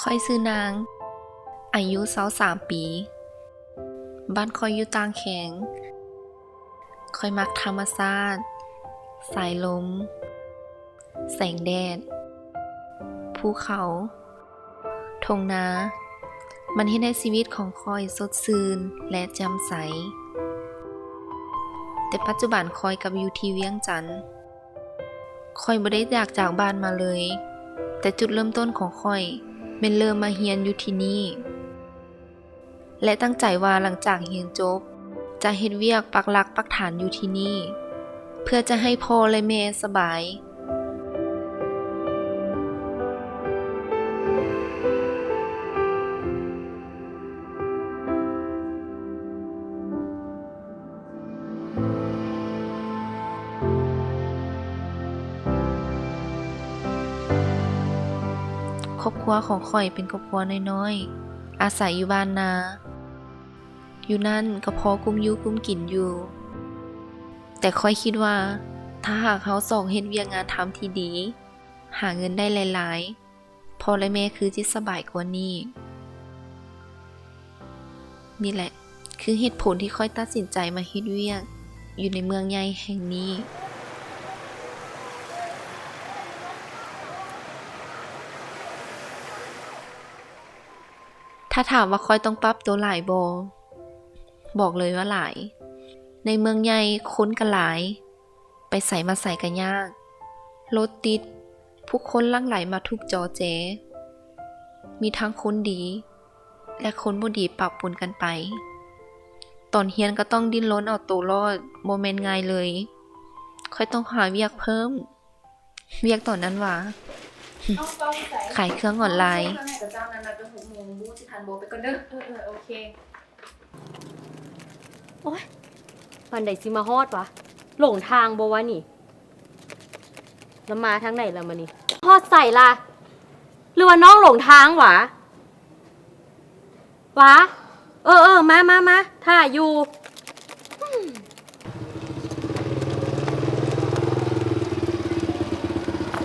ຂ້ອຍຊື່ນາງ, ອາຍຸຊາວສາມປີ. ບ້ານຂ້ອຍຢູ່ຕ່າງແຂວງ. ຂ້ອຍມັກທຳມະຊາດ, ສາຍລົມ, ແສງແດດ, ພູເຂົາ, ທົ່ງນາ. ມັນເຮັດໃຫ້ຊີວິດຂອງຂ້ອຍສົດຊື່ນ ແລະ ແຈ່ມໃສ. ແຕ່ປັດຈຸບັນຂ້ອຍກັບຢູ່ທີ່ວຽງຈັນ. ຂ້ອຍບໍ່ໄດ້ຢາກຈາກບ້ານມາເລີຍ, ແຕ່ຈຸດເລີ່ມຕົ້ນຂອງຂ້ອຍແມ່ນເລີ່ມມາຮຽນຢູ່ທີ່ນີ້ ແລະ ຕັ້ງໃຈວ່າຫຼັງຈາກຮຽນຈົບ ຈະເຮັດວຽກປັກຫຼັກປັກຖານຢູ່ທີ່ນີ້ ເພື່ອຈະໃຫ້ພໍ່ ແລະ ແມ່ສະບາຍ. ຄອບຄົວຂອງຂ້ອຍເປັນຄອບຄົວນ້ອຍໆ ອາໄສຢູ່ບ້ານນາ. ຢູ່ນັ້ນກໍພໍກຸ້ມຢູ່ກຸ້ມກິນຢູ່. ແຕ່ຂ້ອຍຄິດວ່າ ຖ້າຫາກເຮົາຊອກເຮັດວຽກງານທຳທີ່ດີ, ຫາເງິນໄດ້ຫຼາຍໆ, ພໍ່ ແລະ ແມ່ຄືຊິສະບາຍກວ່ານີ້. ນີ້ແຫຼະ ຄືເຫດຜົນທີ່ຂ້ອຍຕັດສິນໃຈມາເຮັດວຽກຢູ່ໃນເມືອງໃຫຍ່ແຫ່ງນີ້. ຖ້າຖາມວ່າຂ້ອຍຕ້ອງປັບຕົວຫຼາຍບໍ່? ບອກເລີຍວ່າຫຼາຍ. ໃນເມືອງໃຫຍ່ຄົນກໍຫຼາຍ, ໄປໃສມາໃສກໍຍາກ, ລົດຕິດ, ຜູ້ຄົນຫຼັ່ງໄຫຼມາທຸກຈໍແຈ, ມີທັງຄົນດີ ແລະ ຄົນບໍ່ດີປະປົນກັນໄປ. ຕອນຮຽນກໍຕ້ອງດີ້ນລົນເອົາໂຕລອດ, ບໍ່ແມ່ນງ່າຍເລີຍ. ຂ້ອຍຕ້ອງຫາວຽກເພີ່ມ. ວຽກຕອນນັ້ນຫວາ? ຂາຍເຄື່ອງອອນລາຍ. ໂອ້ຍ ປານໃດຊິມາຮອດຫວາ? ຫຼົງທາງບໍ່ຫວານີ້? ລະມາທາງໃດລະມານີ້? ຮອດໃສລະ? ຫຼືວ່ານ້ອງຫຼົງທາງຫວາ? ຫວາ? ເອີໆ ມາໆໆ ຖ້າຢູ່.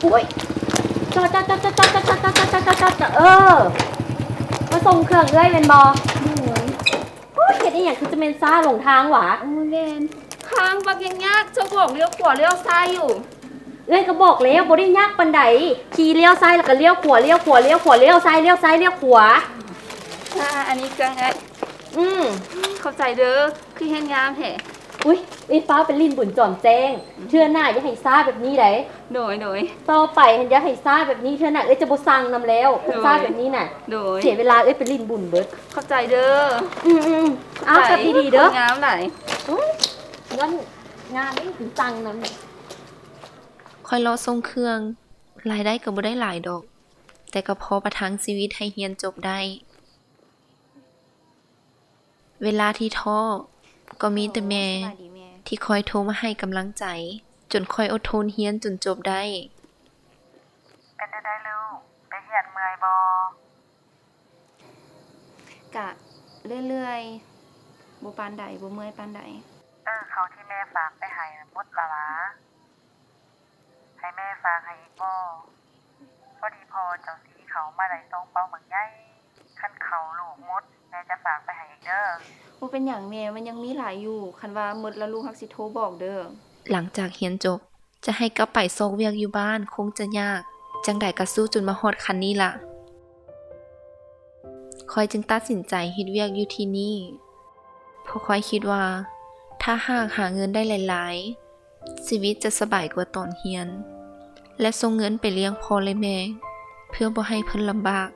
ໂອ້ຍ ຈອດໆໆ ເອີ ມາສົ່ງເຄື່ອງເອື້ອຍແມ່ນບໍ່? ໂດຍ. ໂອ້ຍ ເຮັດອີ່ຫຍັງຄືຈະແມ່ນຊ້າ ຫຼົງທາງຫວາ? ໂອ້ຍ ແມ່ນ. ທາງບັກຍາກໆ ເຈົ້າບອກລ້ຽວຂວາລ້ຽວຊ້າຍຢູ່. ເອື້ອຍກໍບອກແລ້ວ ບໍ່ໄດ້ຍາກປານໃດ, ຂີ່ລ້ຽວຊ້າຍແລ້ວກໍລ້ຽວຂວາ ລ້ຽວຂວາ ລ້ຽວຂວາ ລ້ຽວຊ້າຍ ລ້ຽວຊ້າຍ ລ້ຽວຂວາ. ອ່າ ອັນນີ້ເຄື່ອງເອື້ອຍ. ອືມ ຂອບໃຈເດີ ຄືເຮັດງາມແທ້. ອຸ້ຍ ເອື້ອຍຟ້າວໄປຫຼິ້ນບຸນຈອມແຈ້ງ, ເທື່ອໜ້າຢ່າໃຫ້ຊ້າແບບນີ້ໃດ໋. ໂດຍ ໂດຍ. ຕໍ່ໄປຫັ້ນຢ່າໃຫ້ຊ້າແບບນີ້, ເທື່ອໜ້າເອື້ອຍຈະບໍ່ສັ່ງນຳແລ້ວ ໂດຍ ຄັນຊ້າແບບນີ້ນະ. ໂດຍ. ເສຍເວລາເອື້ອຍໄປຫຼິ້ນບຸນເບິດ. ຂອບໃຈເດີ. ອືມໆ ເອົາ ຂັບດີໆເດີ. ງາມຫຼາຍ. ໂອ້ຍ ຍ້ອນງາມເດ້ ຈຶ່ງສັ່ງນຳ. ຂ້ອຍລໍສົ່ງເຄື່ອງ, ລາຍໄດ້ກໍບໍ່ໄດ້ຫຼາຍດອກ, ແຕ່ກໍພໍປະທັງຊີວິດໃຫ້ຮຽນຈົບໄດ້. ເວລາທີ່ທໍ້ ກໍມີແຕ່ແມ່ ໂອ້ ສະບາຍດີແມ່ ທີ່ຄອຍໂທມາໃຫ້ກຳລັງໃຈ ຈົນຂ້ອຍອົດທົນຮຽນຈົນຈົບໄດ້. ເປັນຈັ່ງໃດລູກ? ໄປຮຽນເມື່ອຍບໍ່? ກະເລື້ອຍໆ ບໍ່ປານໃດ, ບໍ່ເມື່ອຍປານໃດ. ເອີ ເຂົ້າທີ່ແມ່ຝາກໄປໃຫ້ໝົດລະຫວາ? ໃຫ້ແມ່ຝາກໃຫ້ອີກບໍ່? ພໍດີພໍ່ເຈົ້າສີເຂົ້າມາໄດ້ສອງເປົາບັກໃຫຍ່, ຄັນເຂົ້າລູກໝົດ ແມ່ຈະຝາກໄປໃຫ້ອີກເດີ. ບໍ່ເປັນຫຍັງແມ່ ມັນຍັງມີຫຼາຍຢູ່, ຄັນວ່າໝົດແລ້ວລູກຮັກຊິໂທບອກເດີ. ຫຼັງຈາກຮຽນຈົບ ຈະໃຫ້ກັບໄປຊອກວຽກຢູ່ບ້ານຄົງຈະຍາກ, ຈັ່ງໃດກໍສູ້ຈົນມາຮອດຂັ້ນນີ້ລະ. ຂ້ອຍຈຶ່ງຕັດສິນໃຈເຮັດວຽກຢູ່ທີ່ນີ້ ເພາະຂ້ອຍຄິດວ່າ ຖ້າຫາກຫາເງິນໄດ້ຫຼາຍໆ ຊີວິດຈະສະບາຍກວ່າຕອນຮຽນ ແລະ ສົ່ງເງິນໄປລ້ຽງພໍ່ ແລະ ແມ່ ເພື່ອບໍ່ໃຫ້ເພິ່ນລຳບາກ.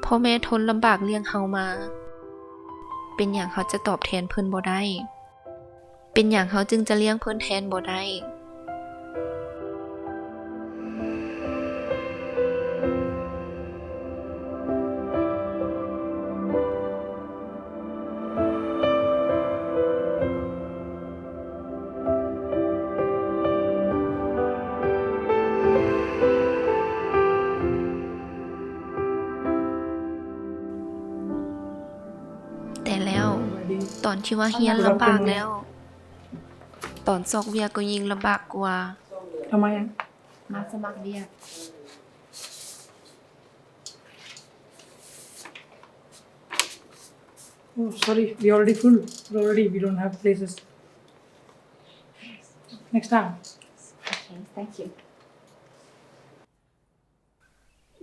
ພໍ່ແມ່ທົນລຳບາກລ້ຽງເຮົາມາ, ເປັນຫຍັງເຮົາຈະຕອບແທນເພິ່ນບໍ່ໄດ້? ເປັນຫຍັງເຮົາຈຶ່ງຈະລ້ຽງເພິ່ນແທນບໍ່ໄດ້? ແຕ່ແລ້ວ ຕອນທີ່ວ່າຮຽນລຳບາກແລ້ວ ຕອນຊອກວຽກກໍຍິ່ງລຳບາກກວ່າ. ທຳໄມອະ? ມາສະໝັກວຽກ. Oh, sorry, we already full. We already, we don't have places. Next time. Okay, thank you.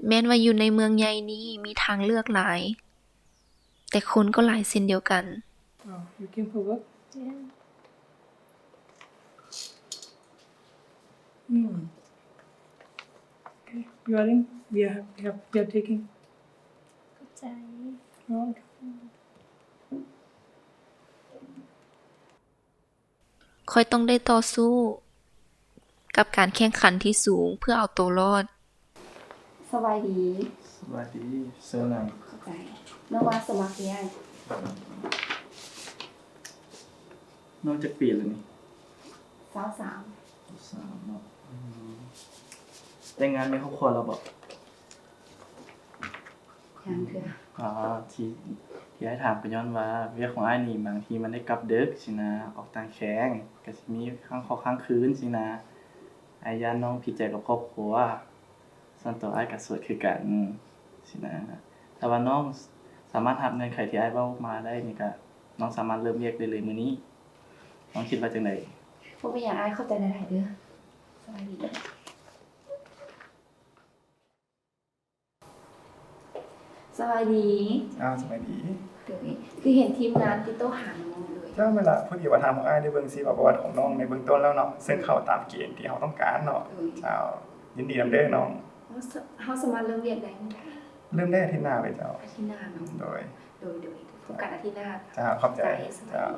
ແມ່ນວ່າຢູ່ໃນເມືອງໃຫຍ່ນີ້ມີທາງເລືອກຫຼາຍ, ແຕ່ຄົນກໍຫຼາຍເຊັ່ນດຽວກັນ. Oh, you came for work? Yeah. Hmm. Okay, you are in? We are, we are, we are taking. ຂອບໃຈ. You're welcome. ຂ້ອຍຕ້ອງໄດ້ຕໍ່ສູ້ກັບການແຂ່ງຂັນທີ່ສູງເພື່ອເອົາໂຕລອດ. ສະບາຍດີ. ສະບາຍດີ. ເຊີນນັ່ງ. ຂອບໃຈ. ນ້ອງມາສະໝັກວຽກ. ນ້ອງຈັກປີແລ້ວນີ້? ຊາວສາມ. ຊາວສາມເນາະ. ອືມ. ແຕ່ງງານມີຄອບຄົວແລ້ວບໍ່? ຍັງເທື່ອ. ອໍ ທີ່ ທີ່ອ້າຍຖາມກໍຍ້ອນວ່າວຽກຂອງອ້າຍນີ້ບາງທີມັນໄດ້ກັບດຶກຊີ້ນະ, ອອກຕ່າງແຂວງ ກໍຊິມີຄ້າງເຂົ້າຄ້າງຄືນຊີ້ນະ. ອ້າຍຢ້ານນ້ອງຜິດໃຈກັບຄອບຄົວ. ສ່ວນໂຕອ້າຍກໍໂສດຄືກັນຊີ້ນະ. ຖ້າວ່ານ້ອງສາມາດຮັບເງື່ອນໄຂທີ່ອ້າຍເວົ້າມາໄດ້ນີ້ ກໍນ້ອງສາມາດເລີ່ມວຽກໄດ້ເລີຍມື້ນີ້. ນ້ອງຄິດວ່າຈັ່ງໃດ? ບໍ່ເປັນຫຍັງອ້າຍ, ຂອບໃຈຫຼາຍໆເດີ້. ສະບາຍດີ. ສະບາຍດີ. ອ້າວ ສະບາຍດີ. ໂດຍ ຄືເຫັນທີມງານຕິດຕໍ່ຫານ້ອງເລີຍ. ເຈົ້າ ແມ່ນລະ, ພໍດີວ່າທາງພວກອ້າຍໄດ້ເບິ່ງຊີວະປະຫວັດຂອງນ້ອງໃນເບື້ອງຕົ້ນແລ້ວເນາະ, ເຊິ່ງເຂົ້າຕາມເກນທີ່ເຮົາຕ້ອງການເນາະ. ໂດຍ. ເຈົ້າ, ຍິນດີນຳເດີ້ນ້ອງ. ເຮົາສະ ເຮົາສາມາດເລີ່ມວຽກໄດ້ມື້ໃດ? ເລີ່ມໄດ້ອາທິດໜ້າເລີຍເຈົ້າ. ອາທິດໜ້າເນາະ. ໂດຍ. ໂດຍ ໂດຍ ພົບກັນອາທິດໜ້າ. ເຈົ້າ, ຂອບໃຈ. ເຈົ້າ.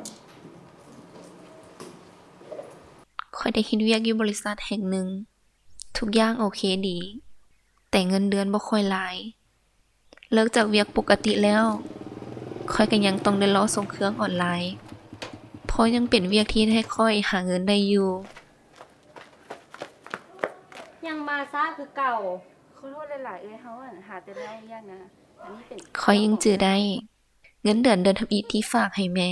ຂ້ອຍໄດ້ເຮັດວຽກຢູ່ບໍລິສັດແຫ່ງໜຶ່ງ, ທຸກຢ່າງໂອເຄດີ. ແຕ່ເງິນເດືອນບໍ່ຄ່ອຍຫຼາຍ. ເລີກຈາກວຽກປົກກະຕິແລ້ວ, ຂ້ອຍກໍຍັງຕ້ອງໄດ້ເລາະສົ່ງເຄື່ອງອອນລາຍ, ເພາະຍັງເປັນວຽກທີ່ເຮັດໃຫ້ຂ້ອຍຫາເງິນໄດ້ຢູ່. ຍັງມາຊ້າຄືເກົ່າ. ຂໍໂທດຫຼາຍໆເອື້ອຍ, ເຮົາ ອັນ ຫາແຕ່ແນວວຽກນະ. ອັນນີ້ເປັນ ຂ້ອຍຍັງຈື່ໄດ້, ເງິນເດືອນເດືອນທຳອິດທີ່ຝາກໃຫ້ແມ່.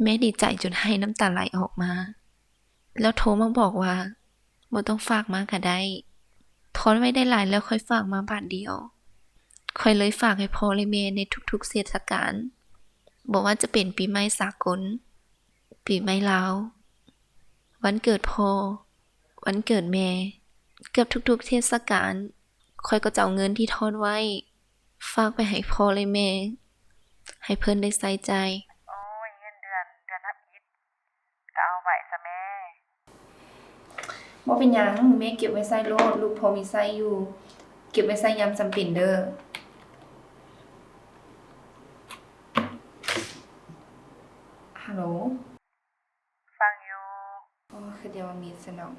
ແມ່ດີໃຈຈົນໄຫ້ນ້ຳຕາໄຫຼອອກມາ, ແລ້ວໂທມາບອກວ່າ ບໍ່ຕ້ອງຝາກມາກໍໄດ້, ທອນໄວ້ໄດ້ຫຼາຍແລ້ວຄ່ອຍຝາກມາບາດດຽວ. ຂ້ອຍເລີຍຝາກໃຫ້ພໍ່ ແລະ ແມ່ໃນທຸກໆເທດສະການ, ບໍ່ວ່າຈະເປັນປີໃໝ່ສາກົນ, ປີໃໝ່ລາວ, ວັນເກີດພໍ່, ວັນເກີດແມ່, ເກືອບທຸກໆເທດສະການ, ຂ້ອຍກໍຈະເອົາເງິນທີ່ທອນໄວ້ ຝາກໄປໃຫ້ພໍ່ ແລະ ແມ່, ໃຫ້ເພິ່ນໄດ້ໃຊ້ຈ່າຍ. ໂອ້ຍ ເງິນເດືອນ ເດືອນທຳອິດ ກໍເອົາໄວ້ຊະແມ່. ບໍ່ເປັນຫຍັງ, ແມ່ເກັບໄວ້ໃຊ້ໂລດ, ລູກພໍມີໃຊ້ຢູ່, ເກັບໄວ້ໃຊ້ຍາມຈຳເປັນເດີ້. ຮັລໂຫຼ. ຟັງຢູ່. ໂອ້ ຄືດຽວມີຊະເນາະ.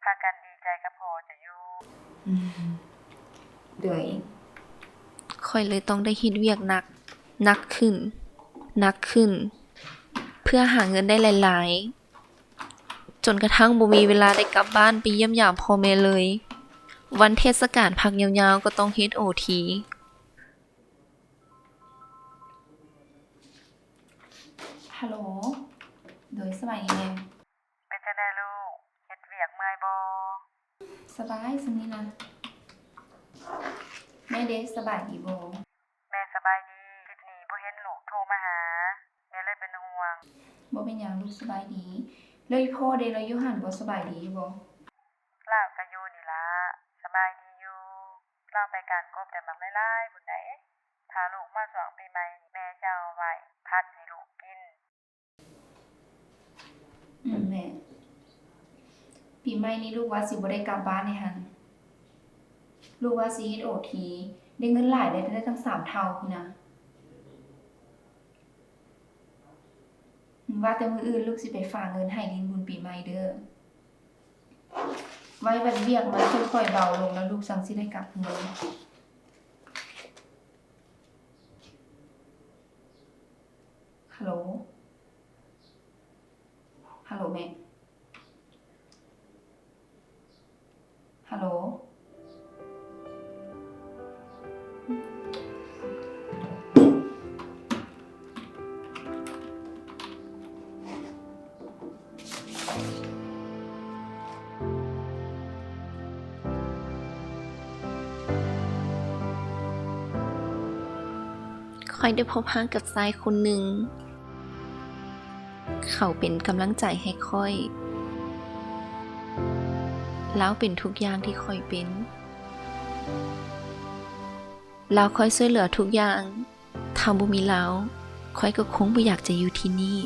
ພາກັນດີໃຈກັບພໍ່ເຈົ້າຢູ່. ອືມ ໂດຍ. ຂ້ອຍເລີຍຕ້ອງໄດ້ເຮັດວຽກໜັກ, ໜັກຂຶ້ນ, ໜັກຂຶ້ນ ເພື່ອຫາເງິນໄດ້ຫຼາຍໆ, ຈົນກະທັ້ງບໍ່ມີເວລາໄດ້ກັບບ້ານໄປຢ້ຽມຢາມພໍ່ແມ່ເລີຍ. ວັນເທດສະການພັກຍາວໆ ກໍຕ້ອງເຮັດໂອທີ. ຮັລໂຫຼ. ໂດຍ ສະບາຍດີແມ່. ເປັນຈັ່ງໃດລູກ? ເຮັດວຽກເມື່ອຍບໍ່? ສະບາຍສ່ຳນີ້ນະ. ແມ່ເດ ສະບາຍດີບໍ່? ແມ່ສະບາຍດີ. ອາທິດນີ້ບໍ່ເຫັນລູກໂທມາຫາ, ແມ່ເລີຍເປັນຫ່ວງ. ບໍ່ເປັນຫຍັງລູກ, ສະບາຍດີ. ແລ້ວອີ່ພໍ່ເດ ລາວຢູ່ຫັ້ນບໍ່, ສະບາຍດີຢູ່ບໍ່? ລາວກໍຢູ່ນີ້ລະ, ສະບາຍດີຢູ່. ລາວໄປການກົບໄດ້ໝາກຫຼາຍໆພຸ້ນໃດ໋. ຖ້າລູກມາຊ່ວງປີໃໝ່ນີ້ ແມ່ຈະເອົາໄວ້ຜັດໃຫ້ລູກກິນ. ອືມ ແມ່. ປີໃໝ່ນີ້ລູກວ່າຊິບໍ່ໄດ້ກັບບ້ານເດຫັ້ນ. ລູກວ່າຊິເຮັດໂອທີ ໄດ້ເງິນຫຼາຍ ໄດ້ ໄດ້ຕັ້ງສາມເທົ່າພຸ້ນນະ. ວ່າແຕ່ມື້ອື່ນລູກຊິໄປຝາກເງິນໃຫ້ຫຼິ້ນບຸນປີໃໝ່ເດີ້. ໄວ້ບັດວຽກມັນຄ່ອຍໆເບົາລົງ ແລ້ວລູກຈັ່ງຊິໄດ້ກັບເຮືອນ. ຮັລໂຫຼ. ຮັລໂຫຼແມ່. ຮັລໂຫຼ. ຂ້ ຂ້ອຍໄດ້ພົບຮັກກັບຊາຍຄົນໜຶ່ງ. ເຂົາເປັນກຳລັງໃຈໃຫ້ຂ້ອຍ. ລາວເປັນທຸກຢ່າງທີ່ຂ້ອຍເປັນ. ລາວຄອຍຊ່ວຍເຫຼືອທຸກຢ່າງ. ຖ້າບໍ່ມີລາວ, ຂ້ອຍກໍຄົງບໍ່ຢາກຈະຢູ່ທີ່ນີ້.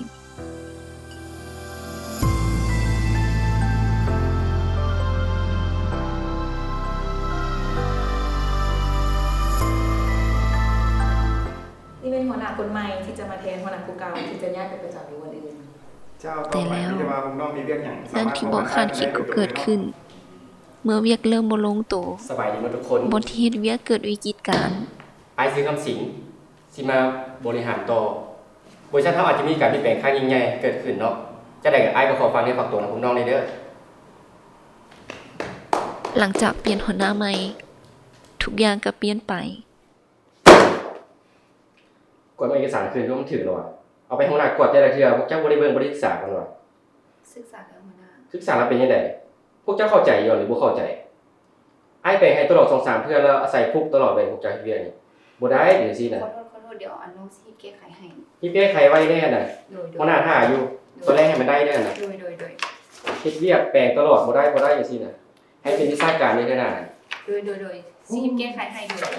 ນີ້ແມ່ນຫົວໜ້າຄົນໃໝ່ທີ່ຈະມາແທນຫົວໜ້າຜູ້ເກົ່າທີ່ຈະຍ້າຍໄປປະຈຳຢູ່ບ່ອນອື່ນ. ແຕ່ແລ້ວ, ເລື່ອງທີ່ບໍ່ຄາດຄິດກໍເກີດຂຶ້ນ. ເມື່ອວຽກເລີ່ມບໍ່ລົງໂຕ, ສະບາຍດີໝົດທຸກຄົນ, ບ່ອນທີ່ເຮັດວຽກເກີດວິກິດການ. ອ້າຍຊື່ຄຳສິງ ຊິມາບໍລິຫານຕໍ່. ບໍລິສັດເຮົາອາດຈະມີການປ່ຽນແປງຄັ້ງຍິ່ງໃຫຍ່ເກີດຂຶ້ນເນາະ. ຈັ່ງໃດອ້າຍກໍຂໍຝາກເນື້ອຝາກຕົວນຳພວກນ້ອງແດ່ເດີ. ຫຼັງຈາກປ່ຽນຫົວໜ້າໃໝ່, ທຸກຢ່າງກໍປ່ຽນໄປ. ກວດເບິ່ງເອກະສານຄືນ ມັນຖືກແລ້ວຫວາ? ເອົາໄປໃຫ້ຫົວໜ້າກວດແຕ່ລະເທື່ອ, ພວກເຈົ້າບໍ່ໄດ້ເບິ່ງ, ບໍ່ໄດ້ສຶກສາກ່ອນຫວາ? ສຶກສາແລ້ວຫົວໜ້າ. ສຶກສາແລ້ວເປັນຈັ່ງໃດ? ພວກເຈົ້າເຂົ້າໃຈຢູ່ ຫຼື ບໍ່ເຂົ້າໃຈ? ອ້າຍແປງໃຫ້ຕະຫຼອດສອງສາມເທື່ອແລ້ວ ອາໄສຟຸກຕະຫຼອດເລີຍ ພວກເຈົ້າເຮັດວຽກນີ້ ບໍ່ໄດ້ເດ້ຊີ້ນະ. ຂໍໂທດ, ຂໍໂທດ, ດຽວອັນນ້ອງຊິເຮັດແກ້ໄຂໃຫ້. ເຮັດແກ້ໄຂໄວແດ່ນະ. ໂດຍ, ໂດຍ. ຫົວໜ້າຖ້າຢູ່. ໂດຍ. ຕອນແລງໃຫ້ມັນໄດ້ແດ່ນະ. ໂດຍ, ໂດຍ, ໂດຍ. ເຮັດວຽກແປງຕະຫຼອດ ບໍ່ໄດ້, ບໍ່ໄດ້ຈັ່ງຊີ້ນະ. ໃຫ້ເປັນວິຊາການເລີຍເທື່ອໜ້າ. ໂດຍ, ໂດຍ, ໂດຍ. ຊິເຮັດແກ້ໄຂໃຫ້. ໂດຍ.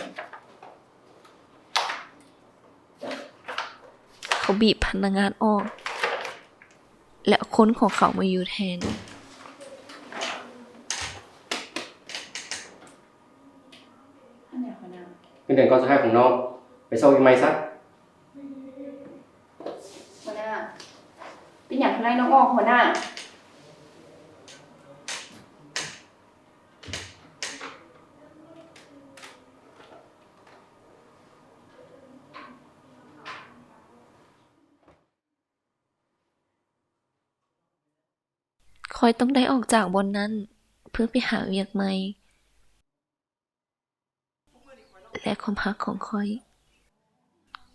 ເຂົາບີບພະນັກງານອອກ ແລະ ຄົນຂອງເຂົາມາຢູ່ແທນ. ເງິນເດືອນກ້ອນສຸດທ້າຍຂອງນ້ອງ, ໄປຊອກວຽກໃໝ່ຊະ. ຫົວໜ້າ, ເປັນຫຍັງເພິ່ນໄລ່ນ້ອງອອກ, ຫົວໜ້າ? ຂ້ອຍຕ້ອງໄດ້ອອກຈາກບ່ອນນັ້ນເພື່ອໄປຫາວຽກໃໝ່ ແລະ ຄວາມຮັກຂອງຂ້ອຍ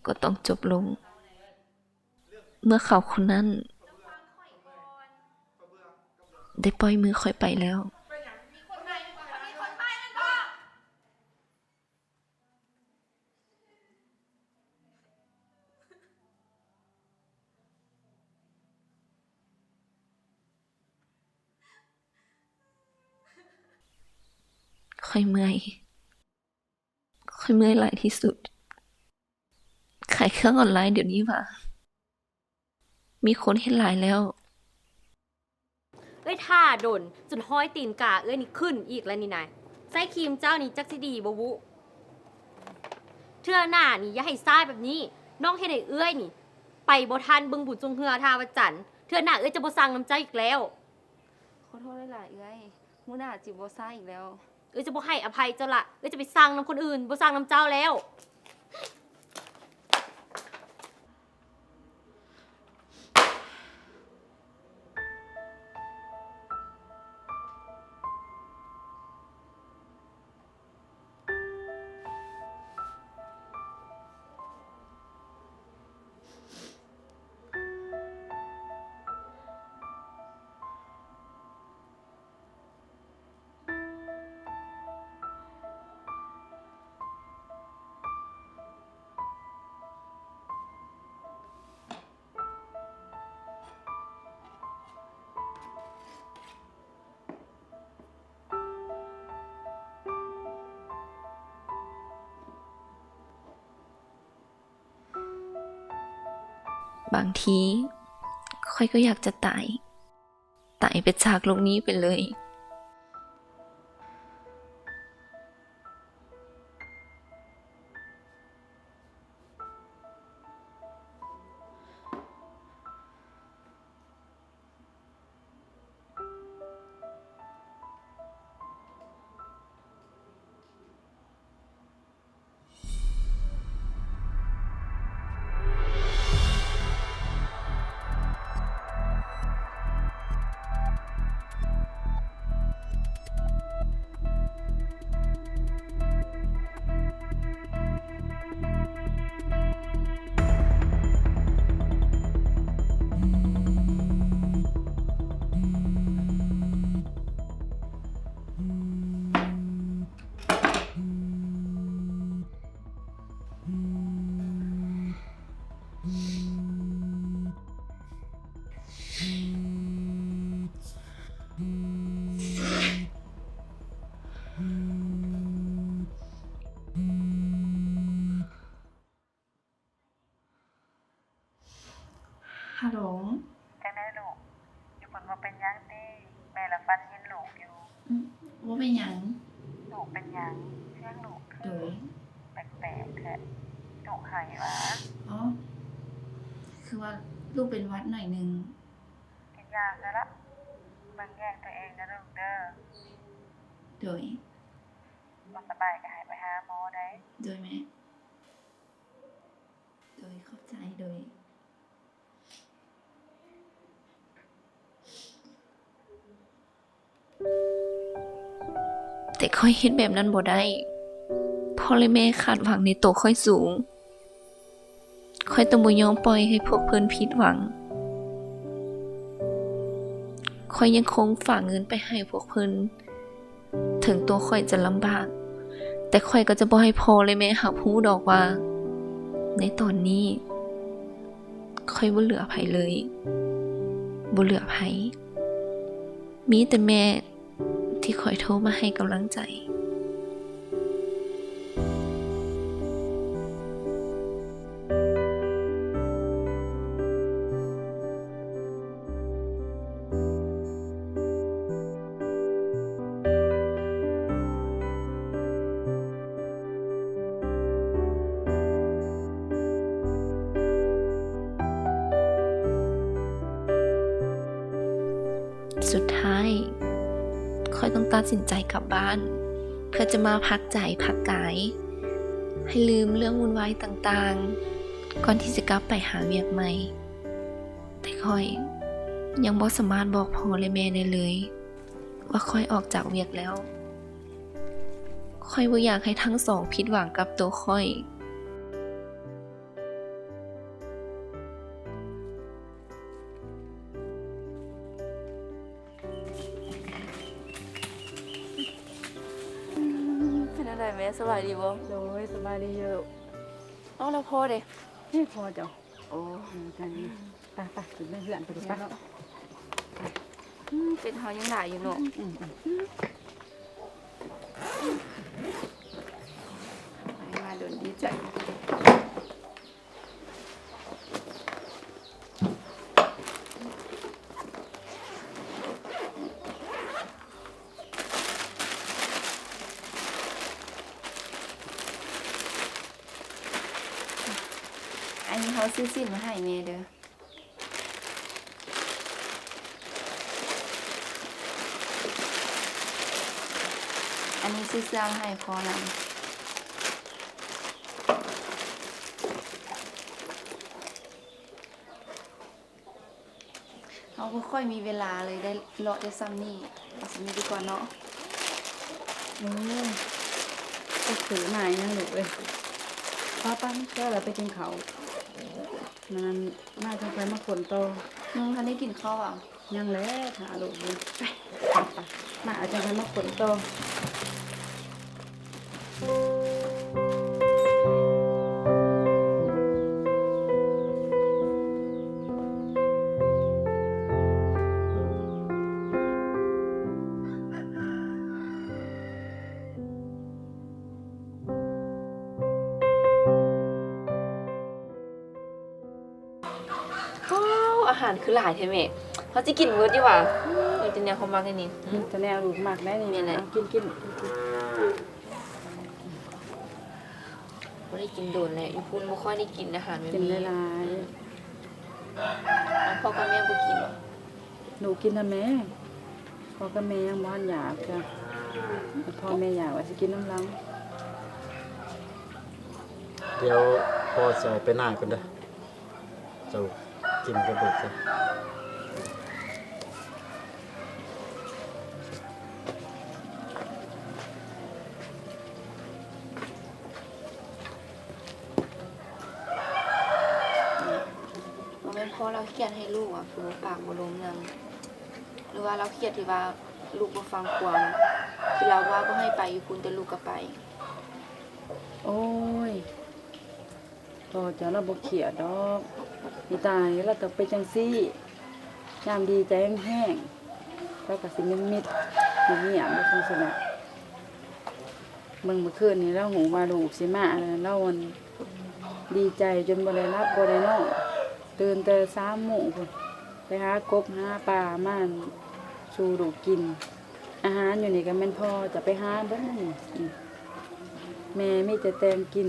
ກໍຕ້ອງຈົບລົງ ເມື່ອເຂົາຄົນນັ້ນໄດ້ປ່ອຍມືຂ້ອຍໄປແລ້ວ. ຂ້ອຍເມື່ອຍ. ຂ້ອຍເມື່ອຍຫຼາຍທີ່ສຸດ. ຂາຍເຄື່ອງອອນລາຍດຽວນີ້ຫວາ? ມີຄົນເຮັດຫຼາຍແລ້ວ. ເອື້ອຍຖ້າດົນ ຈົນຮອຍຕີນກາເອື້ອຍນີ້ຂຶ້ນອີກແລ້ວນີ້ນະ. ໃຊ້ຄຣີມເຈົ້ານີ້ຈັກຊິດີບໍ່ວຸ. ເທື່ອໜ້ານີ້ຢ່າໃຫ້ຊ້າແບບນີ້. ນ້ອງເຮັດໃຫ້ເອື້ອຍນີ້ໄປບໍ່ທັນເບິ່ງບຸນຊ່ວງເຮືອທ່າພະຈັນ. ເທື່ອໜ້າເອື້ອຍຈະບໍ່ສັ່ງນຳເຈົ້າອີກແລ້ວ. ຂໍໂທດຫຼາຍໆເອື້ອຍ. ມື້ໜ້າຊິບໍ່ຊ້າອີກແລ້ວ. ເອື້ອຍຈະບໍ່ໃຫ້ອະໄພເຈົ້າລະ. ເອື້ອຍຈະໄປສັ່ງນຳຄົນອື່ນ, ບໍ່ສັ່ງນຳເຈົ້າແລ້ວ. ບາງທີຂ້ອຍກໍຢາກຈະຕາຍ, ຕາຍໄປຈາກໂລກນີ້ໄປເລີຍ. ເ ຮັລໂຫຼ ຈັ່ງໃດລູກ? ຢູ່ພຸ້ນບໍ່ເປັນຫຍັງຕິ? ແມ່ລະຝັນເຫັນລູກຢູ່. ອືມ ບໍ່ເປັນຫຍັງ. ລູກເປັນຫຍັງ? ສຽງລູກຄື ໂດຍ ແປກໆແທ້. ລູກໄຫ້ຫວາ? ອໍ ຄືວ່າລູກເປັນຫວັດໜ້ອຍໜຶ່ງ. ກິນຢາຊະລະ ເບິ່ງແຍງຕົວເອງເດີລູກເດີ. ໂດຍ. ບໍ່ສະບາຍກໍໃຫ້ໄປຫາໝໍໄດ໋. ໂດຍແມ່. ໂດຍ ຂອບໃຈ. ໂດຍ. ແຕ່ຂ້ອຍເຮັດແບບນັ້ນບໍ່ໄດ້. ພໍ່ ແລະ ແມ່ຄາດຫວັງໃນໂຕຂ້ອຍສູງ. ຂ້ອຍຕ້ອງບໍ່ຍອມປ່ອຍໃຫ້ພວກເພິ່ນຜິດຫວັງ. ຂ້ອຍຍັງຄົງຝາກເງິນໄປໃຫ້ພວກເພິ່ນ. ເຖິງຕົວຂ້ອຍຈະລຳບາກ, ແຕ່ຂ້ອຍກໍຈະບໍ່ໃຫ້ພໍ່ ແລະ ແມ່ຮັບຮູ້ດອກວ່າ ໃນຕອນນີ້ ຂ້ອຍບໍ່ເຫຼືອໃຜເລີຍ, ບໍ່ເຫຼືອໃຜ. ມີແຕ່ແມ່ທີ່ຄອຍໂທມາໃຫ້ກຳລັງໃຈ. ສຸດທ້າຍ ຂ້ອຍຕ້ອງຕັດສິນໃຈກັບບ້ານ ເພື່ອຈະມາພັກໃຈ, ພັກກາຍ, ໃຫ້ລືມເລື່ອງວຸ່ນວາຍຕ່າງໆ ກ່ອນທີ່ຈະກັບໄປຫາວຽກໃໝ່. ແຕ່ຂ້ອຍຍັງບໍ່ສາມາດບອກພໍ່ ແລະ ແມ່ໄດ້ເລີຍວ່າຂ້ອຍອອກຈາກວຽກແລ້ວ. ຂ້ອຍບໍ່ຢາກໃຫ້ທັງສອງຜິດຫວັງກັບໂຕຂ້ອຍ. ເປັນຈັ່ງໃດແມ່ ສະບາຍດີບໍ່? ໂດຍ ສະບາຍດີຢູ່ລູກ. ເອົາ ແລ້ວພໍ່ເດ? ນີ້ພໍ່ເຈົ້າ. ໂອ້ ອືມ ໄປໆ ໄປໆ ຂຶ້ນໄປເຮືອນໄປເນາະ. ອືມ ເປັດເຮົາຍັງຫຼາຍຢູ່ເນາະ. ອືມໆ ມາດົນດີໃຈ. ອັນນີ້ເຮົາຊື້ຊີ້ນມາໃຫ້ແມ່ເດີ. ອັນນີ້ຊື້ເສື້ອມາໃຫ້ພໍ່ນຳ. ເຮົາບໍ່ຄ່ອຍມີເວລາເລີຍ ໄດ້ເລາະໄດ້ຊ່ຳນີ້. ເອົາຊ່ຳນີ້ດີກວ່າເນາະ. ໂອ້ ໄປຊື້ມາອີຫຍັງລູກເອີຍ? ໄປໆ ມາ ເຈົ້າລະໄປກິນເຂົ້າ. ນັ້ນ ມາຈັ່ງຄ່ອຍມາຂົນຕໍ່. ຍັງບໍ່ທັນໄດ້ກິນເຂົ້າຫວາ? ຍັງແຫຼະ ຖ້າລູກຢູ່. ໄປ ໄປ ມາຈັ່ງຄ່ອຍມາຂົນຕໍ່. ວ້າວ ອາຫານຄືຫຼາຍແທ້ແມ່. ເຮົາຊິກິນເບິດຢູ່ຫວາ? ມີແຕ່ແນວເຮົາມັກແທ້ນີ້. ມີແຕ່ແນວລູກມັກໄດ໋ນີ້. ແມ່ນແຫຼະ. ເອົາ ກິນໆ ກິນໆ. ບໍ່ໄດ້ກິນດົນແລ້ວ. ຢູ່ພຸ້ນບໍ່ຄ່ອຍໄດ້ກິນອາຫານແບບນີ້. ກິນຫຼາຍໆ. ອືມ. ພໍ່ກັບແມ່ບໍ່ກິນຫວາ? ໜູກິນນຳແມ່. ພໍ່ກັບແມ່ຍັງບໍ່ທັນຢາກເທື່ອ. ພໍ່ແມ່ຢາກວ່າຊິກິນນຳຫຼັງ. ດຽວພໍ່ຊິໄປນາກ່ອນເດີ. ເຈົ້າກິນກັບເບິດຊະ. ບໍ່ແມ່ນພໍ່ລາວຄຽດໃຫ້ລູກຫວາ ຄືບໍ່ປາກບໍ່ລົມນຳ? ຫຼືວ່າລາວຄຽດທີ່ວ່າລູກບໍ່ຟັງຄວາມ ທີ່ລາວວ່າບໍ່ໃຫ້ໄປຢູ່ພຸ້ນ ແຕ່ລູກກໍໄປ? ໂອ້ຍ ພໍ່ເຈົ້າລາວບໍ່ຄຽດດອກ. ອີຕານີ້ລາວກໍເປັນຈັ່ງຊີ້. ຍາມດີໃຈແຮງໆ ລາວກໍຊິມິດໆ ງຽບໆ ຢູ່ຊັ້ນຊັ້ນແຫຼະ. ເບິ່ງມື້ຄືນນີ້ລາວຮູ້ວ່າລູກຊິມາແລ້ວ ລາວ ອັ່ນ ດີໃຈຈົນບໍ່ໄດ້ຫຼັບບໍ່ໄດ້ນອນ, ຕື່ນແຕ່ສາມໂມງພຸ້ນ ໄປຫາກົບຫາປາມາສູ່ລູກກິນ. ອາຫານຢູ່ນີ້ກໍແມ່ນພໍ່ຈະໄປຫາເບິດນີ້ ແມ່ມີແຕ່ແຕ່ງກິນ.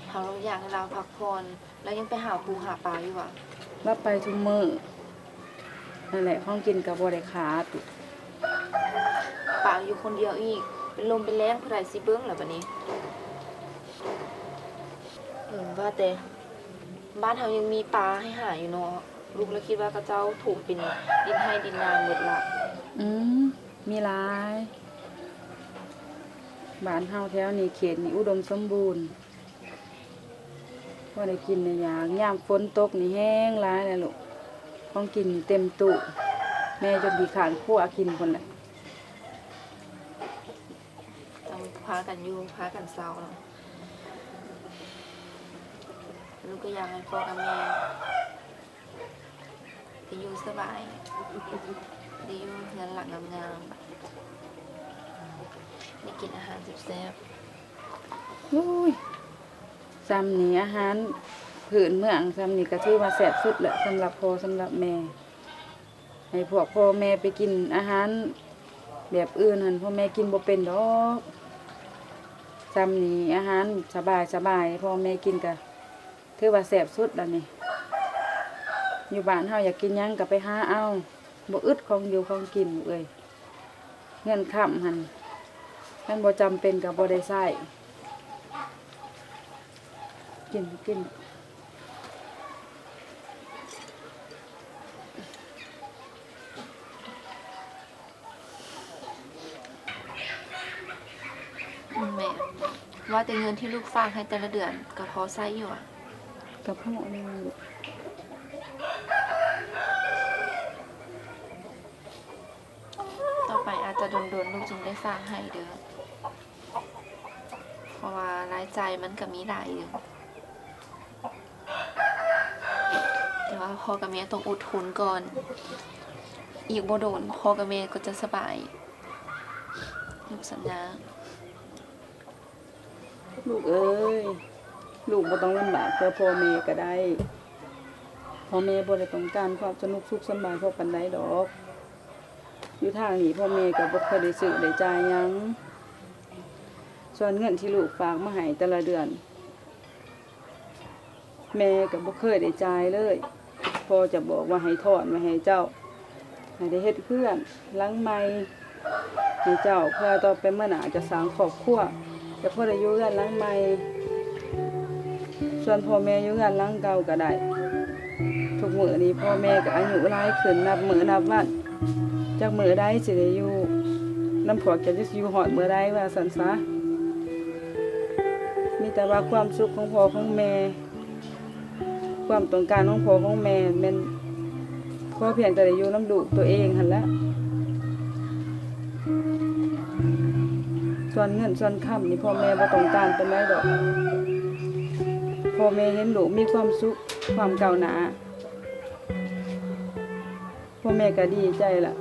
ເຮົາຢາກໃຫ້ລາວພັກຜ່ອນ ແລ້ວຍັງໄປຫາປູຫາປາຢູ່ຫວາ? ລາວໄປທຸກມື້. ນັ້ນແຫຼະ ຂອງກິນກໍບໍ່ໄດ້ຂາດ. ປາຢູ່ຄົນດຽວອີກ ເປັນລົມເປັນແລ້ງ ຜູ້ໃດຊິເບິ່ງລະບາດນີ້? ເອີ ວ່າແຕ່ບ້ານເຮົາຍັງມີປາໃຫ້ຫາຢູ່ເນາະ. ລູກລະຄິດວ່າເຂົາເຈົ້າຖົມເປັນດິນໄຮ່ດິນນາໝົດລະ. ອືມ ມີຫຼາຍ. ບ້ານເຮົາແຖວນີ້ ເຂດນີ້ອຸດົມສົມບູນ. ພໍໄດ້ກິນໄດ້ຢາກ. ຍາມຝົນຕົກນີ້ແຮງຫຼາຍແຫຼະລູກ, ຂອງກິນນີ້ເຕັມຕູ້, ແມ່ຈົນຂີ້ຄ້ານຄົວກິນພຸ້ນແຫຼະ. ຕ້ອງພາກັນຢູ່ພາກັນເຊົາເນາະ. ລູກກໍຢາກໃຫ້ພໍ່ກັບແມ່ ໄດ້ຢູ່ສະບາຍ ໄດ້ຢູ່ເຮືອນຫຼັງງາມໆ ໄດ້ກິນອາຫານແຊບໆ. ໂອ້ຍ ຊ່ຳນີ້ ອາຫານພື້ນເມືອງຊ່ຳນີ້ກໍຖືວ່າແຊບສຸດແຫຼະ ສຳລັບພໍ່ສຳລັບແມ່. ໃຫ້ພວກພໍ່ແມ່ໄປກິນອາຫານແບບອື່ນຫັ້ນ ພໍ່ແມ່ກິນບໍ່ເປັນດອກ. ຊ່ຳນີ້ ອາຫານສະບາຍໆ ພໍ່ແມ່ກິນກໍ ຖືວ່າແຊບສຸດແລ້ວນີ້. ຢູ່ບ້ານເຮົາຢາກກິນຫຍັງກໍໄປຫາເອົາ, ບໍ່ອຶດຂອງຢູ່ຂອງກິນເອີຍ. ເງິນຄຳຫັ້ນ ຄັນບໍ່ຈຳເປັນກໍບໍ່ໄດ້ໃຊ້. ກິນ ກິນ. ອືມ ແມ່ ວ່າແຕ່ເງິນທີ່ລູກຝາກໃຫ້ແຕ່ລະເດືອນກໍພໍໃຊ້ຢູ່ຫວາ? ກໍພໍແລ້ວ. ຕໍ່ໄປອາດຈະດົນໆ ລູກຈຶ່ງໄດ້ຝາກໃຫ້ເດີ້ ເພາະວ່າລາຍຈ່າຍມັນກໍມີຫຼາຍຢູ່. ແຕ່ວ່າພໍ່ກັບແມ່ຕ້ອງອົດທົນກ່ອນ, ອີກບໍ່ດົນພໍ່ກັບແມ່ກໍຈະສະບາຍ, ລູກສັນຍາ. ລູກເອີຍ, ລູກບໍ່ຕ້ອງລຳບາກເພື່ອພໍ່ແມ່ກໍໄດ້. ພໍ່ແມ່ບໍ່ໄດ້ຕ້ອງການຄວາມສະໜຸກສຸກສະບາຍພໍປານໃດດອກ. ຢູ່ທາງນີ້ພໍ່ແມ່ກໍບໍ່ຄ່ອຍໄດ້ຊື້ໄດ້ຈ່າຍຫຍັງ. ສ່ວນເງິນທີ່ລູກຝາກມາໃຫ້ແຕ່ລະເດືອນ ແມ່ກໍບໍ່ເຄີຍໄດ້ຈ່າຍເລີຍ. ພໍ່ຈະບອກວ່າໃຫ້ທ້ອນໄວ້ໃຫ້ເຈົ້າ, ໃຫ້ໄດ້ເຮັດເຮືອນຫຼັງໃໝ່ໃຫ້ເຈົ້າ ເພື່ອຕໍ່ໄປເມື່ອໜ້າຈະສ້າງຄອບຄົວ ຈະພໍໄດ້ຢູ່ເຮືອນຫຼັງໃໝ່. ສ່ວນພໍ່ແມ່ຢູ່ເຮືອນຫຼັງເກົ່າກໍໄດ້. ທຸກມື້ນີ້ພໍ່ແມ່ກໍອາຍຸຫຼາຍຂຶ້ນນັບມື້ນັບວັນ, ຈັກມື້ໃດຊິໄດ້ຢູ່ນຳພວກເຈົ້າ, ຈະຢູ່ຮອດເມື່ອໃດວ່າຊັ້ນຊະ. ມີແຕ່ວ່າຄວາມສຸກຂອງພໍ່ຂອງແມ່, ຄວາມຕ້ອງການຂອງພໍ່ຂອງແມ່ແມ່ນຂໍພຽງແຕ່ໄດ້ຢູ່ນຳລູກຕົວເອງຫັ້ນແຫຼະ. ສ່ວນເງິນສ່ວນຄຳນີ້ພໍ່ແມ່ບໍ່ຕ້ອງການປານໃດດອກ. ພໍ່ແມ່ເຫັນລູກມີຄວາມສຸກ, ຄວາມກ້າວໜ້າ, ພໍ່ແມ່ກໍດີໃຈລະ.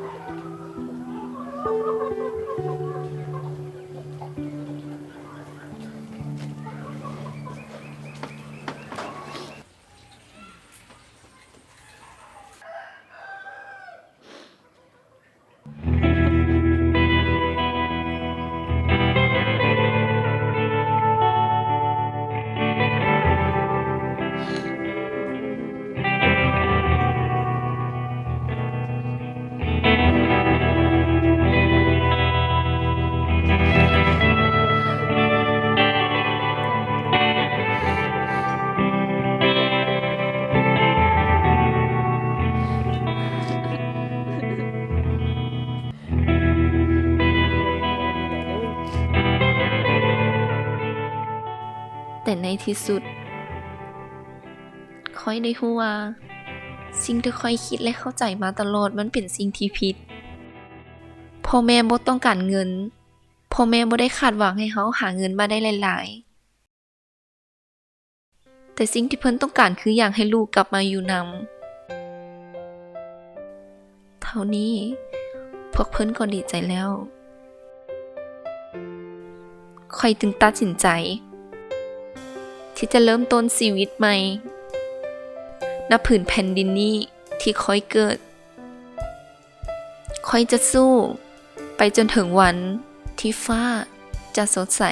ແຕ່ໃນທີ່ສຸດ ຂ້ອຍໄດ້ຮູ້ວ່າ ສິ່ງທີ່ຂ້ອຍຄິດ ແລະ ເຂົ້າໃຈມາຕະຫຼອດ ມັນເປັນສິ່ງທີ່ຜິດ. ພໍ່ແມ່ບໍ່ຕ້ອງການເງິນ, ພໍ່ແມ່ບໍ່ໄດ້ຄາດຫວັງໃຫ້ເຮົາຫາເງິນມາໄດ້ຫຼາຍໆ. ແຕ່ສິ່ງທີ່ເພິ່ນຕ້ອງການຄືຢາກໃຫ້ລູກກັບມາຢູ່ນຳ. ເທົ່ານີ້ ພວກເພິ່ນກໍດີໃຈແລ້ວ. ຂ້ອຍຈຶ່ງຕັດສິນໃຈທີ່ຈະເລີ່ມຕົ້ນຊີວິດໃໝ່ ນະຜືນແຜ່ນດິນນີ້ທີ່ຂ້ອຍເກີດ. ຂ້ອຍຈະສູ້ໄປຈົນເຖິງວັນທີ່ຟ້າຈະສົດໃສ.